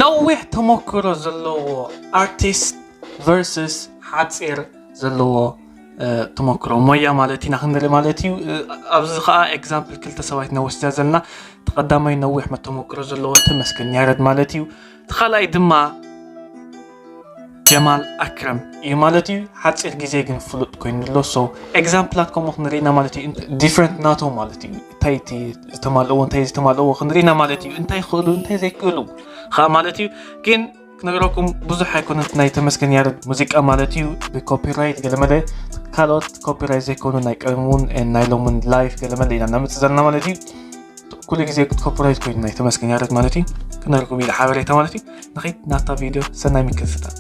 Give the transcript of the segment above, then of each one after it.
ነዊሕ ተመክሮ ዘለዎ ኣርቲስት ቨርስስ ሓፂር ዘለዎ ተመክሮ ሞያ ማለት ኢና ክንርኢ ማለት እዩ። ኣብዚ ከዓ ኤግዛምፕል ክልተ ሰባት ኢና ወሲድና ዘለና። ተቐዳማይ ነዊሕ ተመክሮ ዘለዎ ተመስገን ያረድ ማለት እዩ። እቲ ካልኣይ ድማ ጀማል ኣክረም እዩ ማለት እዩ። ሓፂር ግዜ ግን ፍሉጥ ኮይኑ ኣሎ። ሶ ኤግዛምፕላት ከምኡ ክንርኢ ኢና ማለት እዩ። ዲፍረንት ናቶም ማለት እዩ። እንታይ እቲ ዝተማልእዎ እንታይ ዝተማልእዎ ክንርኢ ኢና ማለት እዩ። እንታይ ይኽእሉ እንታይ ዘይክእሉ ከዓ ማለት እዩ። ግን ክነግረኩም ብዙሕ ኣይኮነን ናይ ተመስገን ያረድ ሙዚቃ ማለት እዩ። ብኮፒራይት ገለመለ ካልኦት ኮፒራይት ዘይኮኑ ናይ ቀደም እውን ናይ ሎምን ላይፍ ገለመለ ኢና ነምፅእ ዘለና ማለት እዩ። ኩሉ ግዜ ኮፒራይት ኮይኑ ናይ ተመስገን ያረድ ማለት እዩ። ክነርኩም ኢለ ሓበሬታ ማለት እዩ። ንኸይድ ናታ ቪድዮ ሰናይ ምክትታል።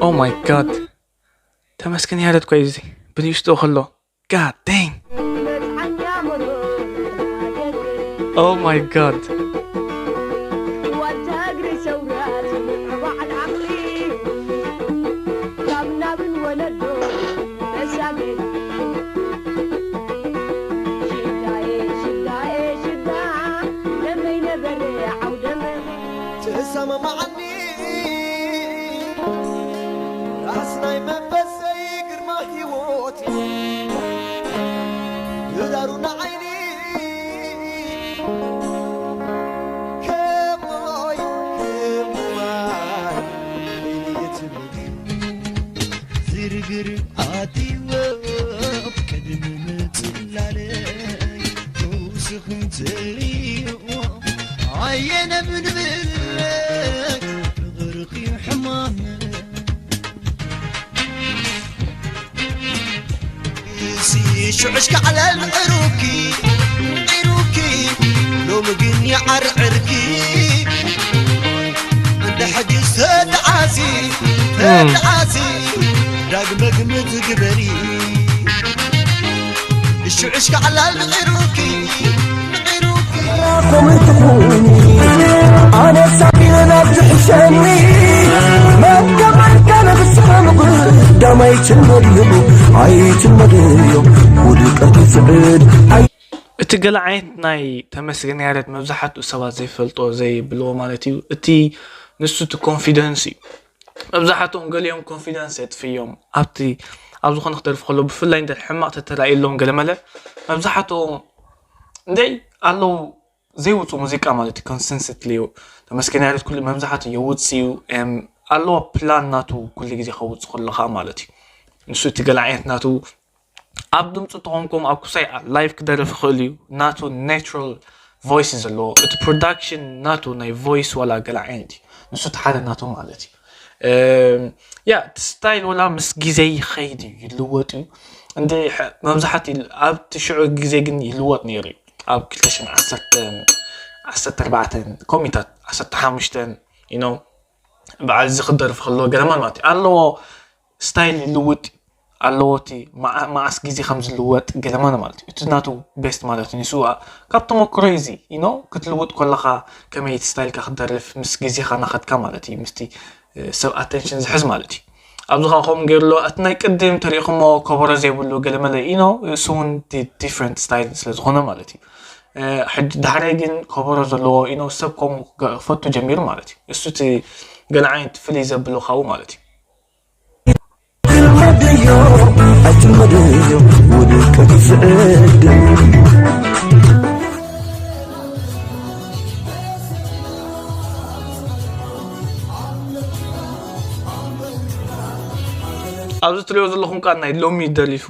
Oh my god፣ ተመስገን ያረድ እኮ እዩ እዚ ብንእሽቶ ከሎ። God dang። Oh my god። ተሰማማዓኒ ራስ ናይ መንፈሰይ ግርማ ህይወት ድራሩ ንዓይኒ ከማይ ከማይ ይትብል ዝርግር ኣትዎ ቅድሚ ምጽላለይ ተውስኽ እንተልዎ ኣየነ ምንብል ፍቕርኺ ሕማም ሽዑሽ ካዕለል ምዕሩኪ ምዕሩኪ ሎሚ ግን ይዓርዕርኪ እንደ ሕጂ ዝተዓሲ ተዓሲ ዳግመ ግምት ግበሪ ሽዑሽ ካዕላል ምዕሩኪ ምዕሩኪ ኮምትኹኒ ኣነ ሳቢለ ናብ ዝሕሸኒ መከመልከ ንብስኸምጉ ዳም ኣይችልመድዩ ኣይችልመድዩ ውድቀት ይስዕድ እቲ ገለ ዓይነት ናይ ተመስገን ያረድ መብዛሕትኡ ሰባት ዘይፈልጦ ዘይብልዎ ማለት እዩ። እቲ ንሱ እቲ ኮንፊደንስ እዩ። መብዛሕትኦም ገሊኦም ኮንፊደንስ የጥፍዮም ኣብቲ ኣብ ዝኾነ ክደርፍ ከሎ ብፍላይ እንደ ሕማቕ ተተራእየሎም ገለመለ መብዛሕትኦም እንደይ ኣለዉ ዘይውፁ ሙዚቃ ማለት እዩ። ኮንሲስተንትሊ ተመስገን ያሬድ ኩሉ መብዛሕትኡ የውፅ እዩ ኣለዎ ፕላን ናቱ ኩሉ ግዜ ከውፅ ከለካ ማለት እዩ። ንሱ እቲ ገለ ዓይነት ናቱ ኣብ ድምፁ ተኾንኩም ኣብ ኩሳይ ላይቭ ክደርፍ ይኽእል እዩ። ናቱ ናቹራል ቮይስ ዘለዎ እቲ ፕሮዳክሽን ናቱ ናይ ቮይስ ዋላ ገለ ዓይነት እዩ። ንሱ እቲ ሓደ ናቱ ማለት እዩ። ያ እቲ ስታይል ወላ ምስ ግዜ ይኸይድ እዩ ይልወጥ እዩ። እንደ መብዛሕትኡ ኣብቲ ሽዑ ግዜ ግን ይልወጥ ነይሩ እዩ። ኣብ ክልተ ሽሕን ዓሰርተን ዓሰርተ ኣርባዕተን ኮሚታት ዓሰርተ ሓሙሽተን you know በዓል እዚ ክደርፍ ከሎ ገለማን ማለት እዩ ኣለዎ ስታይል ይልውጥ ኣለዎ እቲ መዓስ ግዜ ከም ዝልወጥ ገለማን ማለት እዩ። እቲ ናቱ ቤስት ማለት እዩ። ንሱ ካብ ተመክሮ እዩ እዚ you know ክትልውጥ ከለኻ ከመይ እቲ ስታይልካ ክደርፍ ምስ ግዜኻ ናኸድካ ማለት እዩ። ምስቲ ሰብ ኣቴንሽን ዝሕዝ ማለት እዩ። ኣብዚ ኸዓ ከምኡ ገይሩ ኣሎ እቲ ናይ ቅድም ተሪእኹሞ ከበሮ ዘይብሉ ገለመለ you know እሱ እውን ዲፍረንት ስታይል ስለ ዝኾነ ማለት እዩ። ሕጂ ዳሕራይ ግን ከበሮ ዘለዎ you know ሰብ ከምኡ ክፈቱ ጀሚሩ ማለት እዩ። እሱ እቲ ገለ ዓይነት ፍልይ ዘብሎ ካብኡ ማለት እዩ። ኣይትልመድዮ ውድቀት ይስዕድ ኣብዚ ትሪኦ ዘለኹም ቃል ናይ ሎሚ ደሪፉ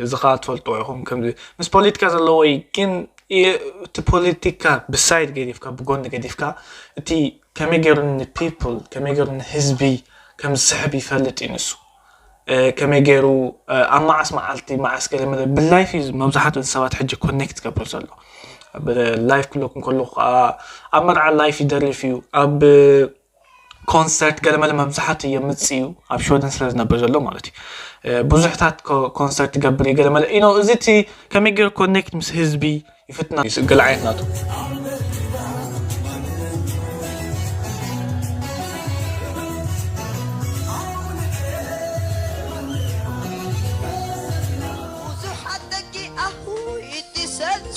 እዚ ከዓ ትፈልጥዎ ኢኹም ከምዚ ምስ ፖለቲካ ዘለዎ እዩ ግን እቲ ፖለቲካ ብሳይድ ገዲፍካ ብጎኒ ገዲፍካ እቲ ከመይ ገይሩ ንፒፕል ከመይ ገይሩ ንህዝቢ ከም ዝስሕብ ይፈልጥ እዩ ንሱ ከመይ ገይሩ ኣብ መዓስ መዓልቲ መዓስ ገለ መለ ብላይፍ እዩ መብዛሕትኡ ሰባት ሕጂ ኮኔክት ገብር ዘሎ ላይፍ ክብለኩም ከለኩ ከዓ ኣብ መርዓ ላይፍ ይደርፍ እዩ ኣብ ኮንሰርት ገለመለ መብዛሕትኡ የምፅእ እዩ ኣብ ሽወደን ስለ ዝነብር ዘሎ ማለት እዩ ብዙሕታት ኮንሰርት ይገብር እዩ ገለመለ ኢኖ እዚ እቲ ከመይ ገይሩ ኮኔክት ምስ ህዝቢ ይፍትና ገለ ዓይነት ናቱ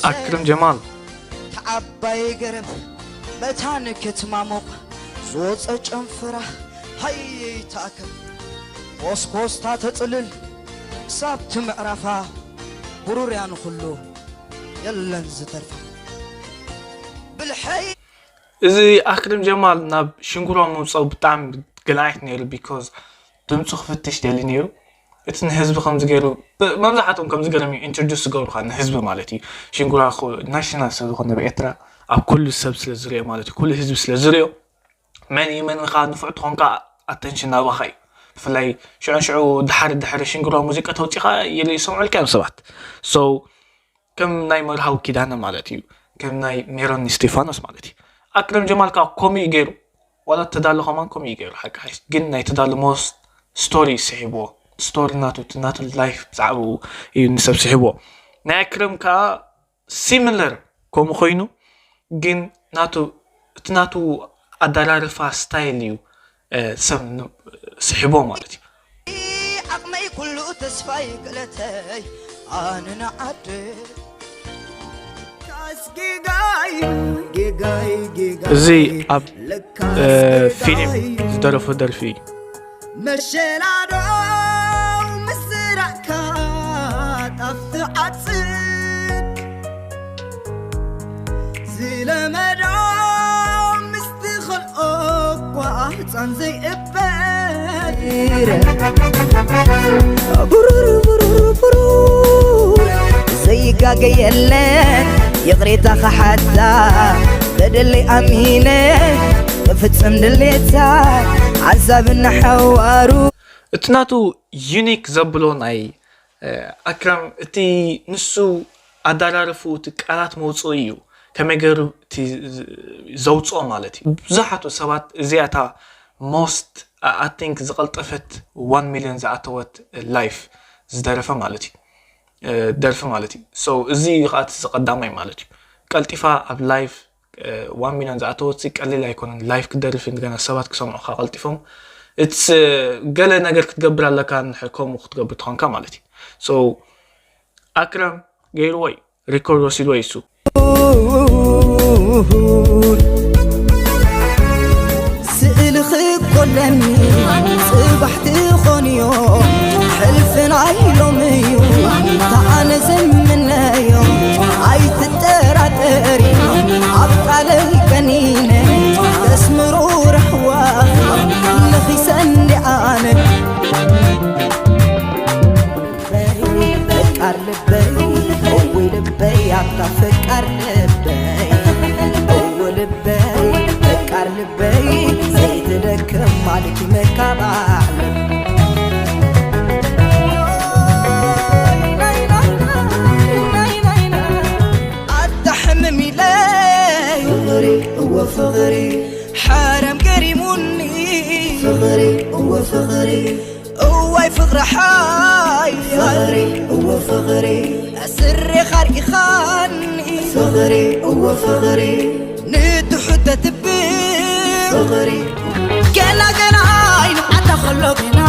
ኣክረም ጀማል። ተዓባይ ገረብ መታን ክትማሞቕ ዝወፀ ጨንፈራ ሃየይ ተኣከብ ኮስኮስታ ተፅልል ክሳብ ትምዕራፋ ብሩርያ ንኹሉ የለን ዝተርፋ ብልሐይ እዚ ኣክረም ጀማል ናብ ሽንጉራ ምውፀው ብጣዕሚ ገላይት ነይሩ because ድምፁ ክፍትሽ ደሊ ነይሩ። እቲ ንህዝቢ ከምዚ ገይሩ መብዛሕትኦም ከምዚ ገይሮም ኢንትሮዲስ ዝገብሩካ ንህዝቢ ማለት እዩ። ሽንጉራ ናሽናል ስለዝኮነ ብኤርትራ ኣብ ኩሉ ሰብ ስለዝሪኦ ማለት እዩ፣ ኩሉ ህዝቢ ስለዝሪኦ መን እዩ መን ኢኻ ንፉዕ ትኾንካ ኣተንሽን ናባኻ እዩ። ብፍላይ ሽዑ ሽዑ ድሓሪ ድሕሪ ሽንጉራ ሙዚቃ ተውፂኻ ይሰምዑልካ እዮም ሰባት። So ከም ናይ መርሃዊ ኪዳነ ማለት እዩ፣ ከም ናይ ሜሮን እስቴፋኖስ ማለት እዩ። ኣክረም ጀማል ከዓ ከምኡ እዩ ገይሩ፣ ዋላ ተዳሎ ከማን ከምኡ እዩ ገይሩ። ሓቂ ሓይሽ ግን ናይ ተዳሎ ሞስት ስቶሪ ስሒብዎ፣ ስቶሪ ናቱ እቲ ናቱ ላይፍ ብዛዕባኡ እዩ ንሰብ ስሒብዎ። ናይ ኣክረም ከዓ ሲሚለር ከምኡ ኮይኑ ግን ናቱ እቲ ናቱ ኣደራርፋ ስታይል እዩ ሰብ ስሒቦ ማለት እዩ። ዓቕመይ ኩሉ ተስፋይ ክእለተይ ኣነ ንዓደ እዚ ኣብ ፊልም ዝደረፎ ደርፊ እዩ። መሸላዶ ምስራዕካ ጣፍ ትዓፅድ ዝለመዶ ምስ ትኸልኦ እኳ ህፃን ዘይእበር ብሩር ብሩር ብሩር ዘይጋገ የለን ይቕሬታ ክሓታ በደለይ ኣሚነ ክፍፅም ድሌታ ሓሳብ እናሓዋሩ እቲ ናቱ ዩኒክ ዘብሎ ናይ ኣክረም እቲ ንሱ ኣዳራርፉ እቲ ቃላት መውፅኡ እዩ ከመይ ገይሩ ዘውፅኦ ማለት እዩ። ብዙሓቱ ሰባት እዚኣታ ሞስት ኣቲንክ ዝቐልጠፈት ዋን ሚሊዮን ዝኣተወት ላይፍ ዝደረፈ ማለት እዩ ደርፊ ማለት እዩ። So እዚ ከዓ እቲ ዝቀዳማይ ማለት እዩ። ቀልጢፋ ኣብ ላይፍ ዋን ሚሊዮን ዝኣተወት ቀሊል ኣይኮነን። ላይፍ ክደርፍ እንደገና ሰባት ክሰምዑካ ቀልጢፎም እትስ ገለ ነገር ክትገብር ኣለካ ከምኡ ክትገብር ትኾንካ ማለት እዩ። So ኣክረም ገይርዎ እዩ፣ ሪኮርድ ወሲድዎ እዩ እሱ። ስእልኺ ኮለኒ ጽባሕ ትኾንዮ ሕልፍና ኢሎም እዩ ተኣነ ዘምነዮ ኣይትጠራጠሪ ኣብ ቃለይ ቀኒነ ተስምሩ ርሕዋ ነኺሰ እንዲኣነ ፈቃር ልበይ እዊ ልበይ ኣታ ፈቃር ልበይ እዊ ልበይ ፈቃር ልበይ ዘይትደክም ማልኪ መካባዕ ኣታ ሕምም ኢለይ ፍቕሪ እወ ፍቕሪ ሓረም ገሪሙኒ ፍቕሪ እወ ፍቕሪ እዋይ ፍቕሪ ሓያል ፍቕሪ እወ ፍቕሪ ስሬኻ ርኢኻኒ ፍቕሪ እወ ፍቕሪ ንትሑት ተትብል ፍቕሪ ገና ገና ኣይንብዓታ ከሎ ገና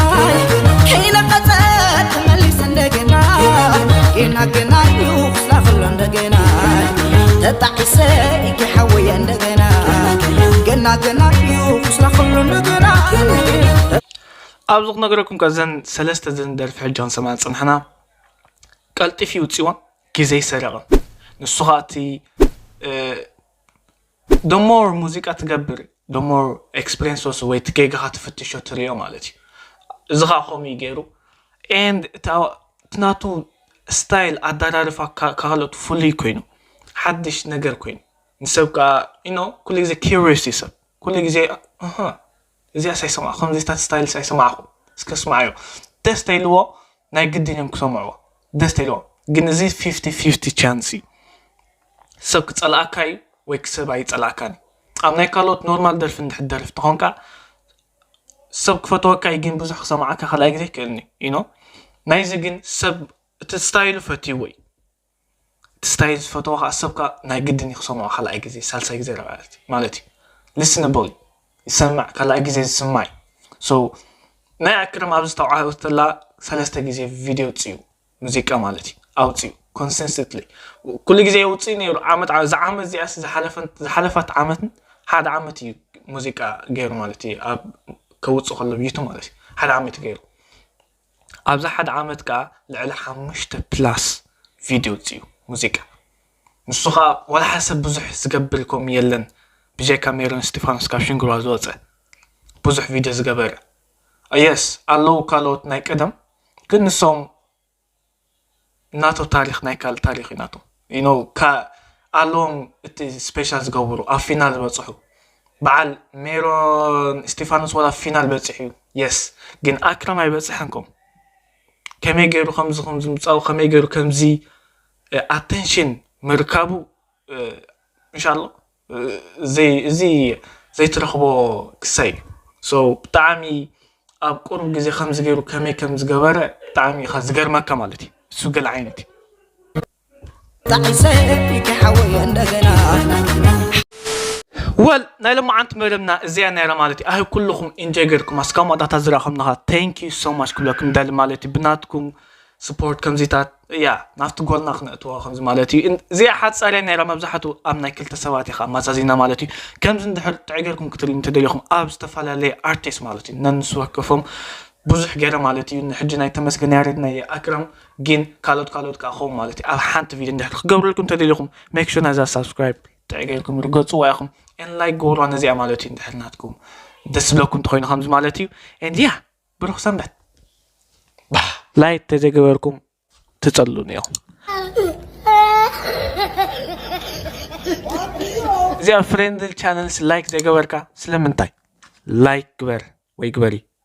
ከይነቀጸት ትመሊስ እንደገና ገና ገና እዩ ክስላ ከሎ እንደገና ተጣዒሰ ይሓወየ እንደገና ገና ገና እዩ ክስላ ከሎ እንደገና ኣብዚ ክነግረኩም ከዘን ሰለስተ ዘን ደርፊ ሕጂ ክንሰምዐን ዝጸናሕና ቀልጢፍ ይውፅእዎን ግዜ ይሰርቕን። ንሱ ኸዓ እቲ ደሞር ሙዚቃ ትገብር ደሞር ኤክስፕሬንስ ወስድ ወይ እቲ ጌጋኻ ትፍትሾ ትሪኦ ማለት እዩ። እዚ ኸዓ ከምኡ እዩ ገይሩ ኤንድ እቲ ናቱ ስታይል ኣደራርፋ ካልኦት ፍሉይ ኮይኑ ሓድሽ ነገር ኮይኑ ንሰብ ከዓ ኢኖ ኩሉ ግዜ ኪሪስ እዩ ሰብ ኩሉ ግዜ እዚኣስ ኣይሰማዕኹ ከምዚታት ስታይልስ ኣይሰማዕኹ እስከ ስማዕዮ ደስ ተይልዎ ናይ ግድን እዮም ክሰምዕዎ ደስ ተይልዎ ግን እዚ ፊፍቲ ፊፍቲ ቻንስ እዩ ሰብ ክፀልኣካ እዩ ወይ ክሰብ ኣይፀልኣካን እዩ ኣብ ናይ ካልኦት ኖርማል ደርፊ እንድሕር ደርፍ ተኾንካ ሰብ ክፈትወካ እዩ ግን ብዙሕ ክሰምዓካ ካልኣይ ግዜ ይክእልኒ ኢኖ ናይዚ ግን ሰብ እቲ ስታይሉ ፈትይዎ እዩ እቲ ስታይል ዝፈትዎ ከዓ ሰብ ከዓ ናይ ግድን እዩ ክሰምዖ ካልኣይ ግዜ ሳልሳይ ግዜ ራብዓይ ማለት እዩ ሊስንብል ይሰማዕ ካልኣይ ግዜ ዝስማዕ እዩ ናይ ኣክረም ኣብዚ ተውዓውተላ ሰለስተ ግዜ ቪድዮ ውፅኡ ሙዚቃ ማለት እዩ ኣውፅኡ consistently ኩሉ ግዜ የውፅእ ነይሩ። ዓመት ዓ- እዛ ዓመት እዚኣስ ዝሓለፈት ዓመትን ሓደ ዓመት እዩ ሙዚቃ ገይሩ ማለት እዩ። ኣብ ከውፅእ ከሎ ብዩቱ ማለት እዩ ሓደ ዓመት ገይሩ። ኣብዛ ሓደ ዓመት ከዓ ልዕሊ ሓሙሽተ ፕላስ ቪድዮ ውፅኡ ሙዚቃ። ንሱ ከዓ ዋላ ሓሰብ ብዙሕ ዝገብር ከም የለን። ብጀካ ሜሮን እስጢፋኖስ ካብ ሽንግርዋ ዝወፀ ብዙሕ ቪድዮ ዝገበረ የስ ኣለዉ ካልኦት ናይ ቀደም ግን ንሶም ናቶ ታሪኽ ናይ ካልእ ታሪኽ እዩ ናቶ you know ኣለዎም እቲ ስፔሻል ዝገብሩ ኣብ ፊናል ዝበፅሑ በዓል ሜሮን እስጢፋኖስ ዋላ ፊናል በፂሑ እዩ የስ ግን ኣክረም ኣይበፅሐን ከም ከመይ ገይሩ ከምዚ ከምዚ ምፃው ከመይ ገይሩ ከምዚ ኣቴንሽን ምርካቡ እንሻሎ እዚ ዘይትረኽቦ ክሳይ እዩ ብጣዕሚ ኣብ ቁሩብ ግዜ ከምዚ ገይሩ ከመይ ከም ዝገበረ ብጣዕሚ ኢኻ ዝገርመካ ማለት እዩ እሱ ገለ ዓይነት እዩ ጣዒሰ ይከሓወዮ እንደገና ወል ናይ ለማዓንቲ መደብና እዚኣ ነይራ ማለት እዩ ኣህ ኩልኹም ኢንጆይ ገርኩም ኣስካብ መወዳእታ ዝረኸብናኻ thank you so much ክብለኩም ደሊ ማለት እዩ ብናትኩም ስፖርት ከምዚታት እያ ናብቲ ጎልና ክነእትዋ ከምዚ ማለት እዩ እዚኣ ሓፃርያ ነይራ መብዛሕትኡ ኣብ ናይ ክልተ ሰባት ኢኻ ኣማዛዚና ማለት እዩ ከምዚ እንድሕር ጥዕገርኩም ክትርኢ እንተደሊኹም ኣብ ዝተፈላለየ ኣርቲስት ማለት እዩ ነንሱ ወከፎም ብዙሕ ገይረ ማለት እዩ ንሕጂ ናይ ተመስገን ያሬድ ናይ ኣክረም ግን ካልኦት ካልኦት ከዓ ኸውን ማለት እዩ ኣብ ሓንቲ ቪድዮ እንድሕር ክገብረልኩም እንተደሊኹም make sure ናዛ ሳብስክራይብ ጥዕገርኩም ርገፅዋ ኢኹም like ገብርዋ ነዚኣ ማለት እዩ እንድሕር ናትኩም ደስ ዝብለኩም እንተኮይኑ ከምዚ ማለት እዩ ያ ብሩኽ ሰንበት ላይክ ተዘይገበርኩም ትፀሉኒ ኢኹም እዚኣ ፍሬንድል ቻነልስ ላይክ ዘይገበርካ ስለምንታይ ላይክ ግበር ወይ ግበሪ